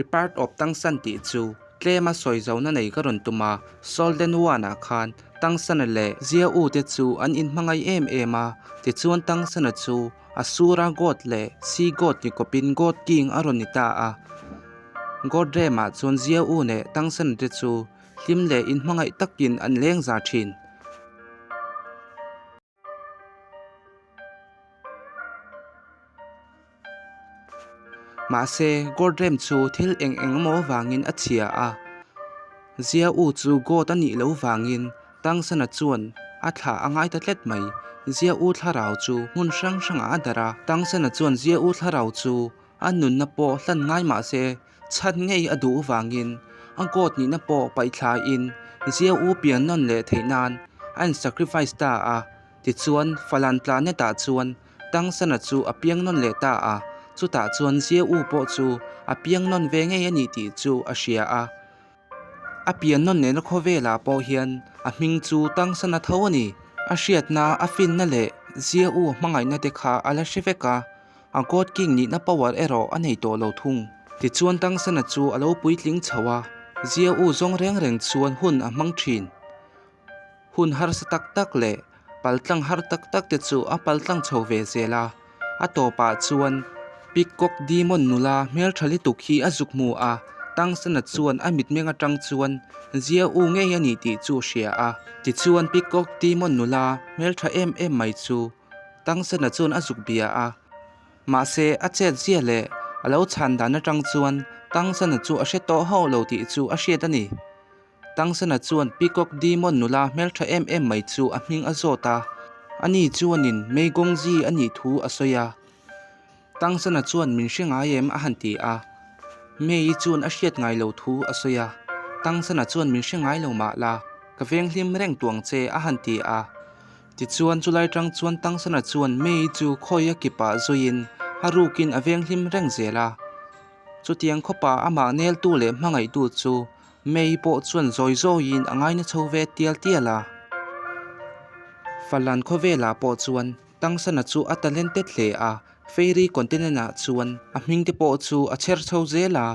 Repart of Tangsan tih chu tlema sawi zona nei ka rawn tum a, Solden One-ah khan Tangsana leh Zia U te chu an inhmangaih em em a, tichuan Tangsana chu Asura God leh Sea God ni kawpin God King a rawn ni ta a. God Realm-ah chuan Zia U leh Tangsana te chu hlim leh inhmangaih takin an leng za thin. Mahse, God-rem chu thil eng eng emaw vangin a chhia a. Zia U chu God a nih loh vangin Tangsana chuan a thlah a ngai ta tlat mai. Zia U thlarau chu hmun hrang hrangah a darh a. Tangsana chuan Zia U thlarau chu a nunna pawh hlan ngai mah se chhan ngei a duh vangin a God nihna pawh paihthlain Zia U pian nawn leh theih nan a in-sacrifice ta a. Tichuan, Falan Planet-ah chuan Tangsana chu a piang nawn leh ta a, chutah chuan Zia U pawh chu a piang nawn ve ngei a ni tih chu a hria a. A pian nawn lehna khawvelah pawh hian a hming chu Tangsana tho a ni. A hriatna, a finna leh Zia U hmangaihna te kha a la hre vek a, a God King nihna power erawh a nei tawh lo thung. Tichuan Tangsana chu a lo puitling chho a, Zia U zawng reng reng chuan hun a hmang thin. Hun harsa tak tak leh paltlang har tak tak te chu a paltlang chho ve zel a, a tawpah chuan Peacock Demon nula hmeltha lutuk hi a zuk hmu a, Tangsana chuan a mitmeng atang chuan Zia U ngei a ni tih chu a hria a. Tichuan Peacock Demon nula hmeltha em em mai chu Tangsana chuan a zuk bia a, mahse a chet zia leh a lo chhan dan atang chuan Tangsana chu a hre tawh hauh lo tih chu a hriat a ni. Tangsana chuan Peacock Demon nula hmeltha em em mai chu a hming a zawt a, ani chuanin Meigongzi a nih thu a sawi a. Tangsana chuan min hre ngai em a han ti a, Mei chuan a hriat ngai lo thu a sawi a. Tangsana chuan min hre ngai lo mah la, ka venghlim reng tuang che a han ti a. Tichuan chulai tang chuan Tangsana chuan Mei chu khawi a kipah zuiin a rukin a venghlim reng zel a. Chutiang khawpa amah neltu leh hmangaihtu chu Mei pawh chuan zawi zawiin a ngaina chho ve tial tial a. Falan khawvelah pawh chuan Tangsana chu a talented hle a, Fairy Continent-ah chuan a hming te pawh chu a chher chho zel a.